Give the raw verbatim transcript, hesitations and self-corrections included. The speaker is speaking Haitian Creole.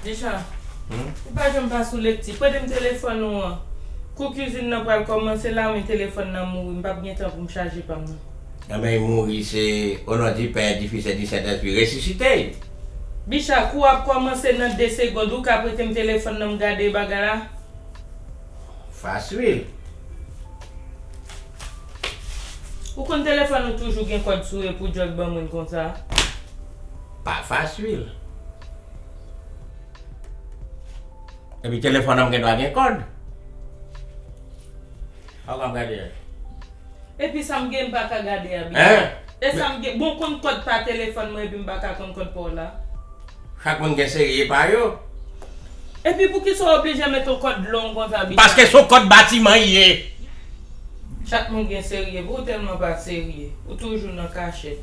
Bicha, hmm? Ou pa janm pa sou lekti. Prete m telefòn ou an. Kou kizin nan pral kòmanse la, men telefòn nan mouri. M p ap gen tan pou m chaje pa m nan. Anben, mouri se au nom du Père, du Fils et du Saint-Esprit. Resisite l. Bicha, kou ap kòmanse nan de segond. Ou ka prete m telefòn nan m gade bagay la? Fasil. Ou konn telefòn ou toujou gen kòd sou e pou djòl ban moun konsa? Pa fasil. Epi telefòn nan gen dwa gen kòd. Sa w ap gade a? Epi sa m gen m pa ka gade a, Bicha. Hein? E sa m gen, bon, konn kòd pa telefòn mwen epi m pa ka konn kòd pa w la. Chak moun gen seri pa yo. Epi poukisa w oblije met yon kòd long konsa, Bicha? Paske se yon kòd batiman l ye. Chak moun gen seri, epi ou tèlman pa serye. Ou toujou nan kachèt.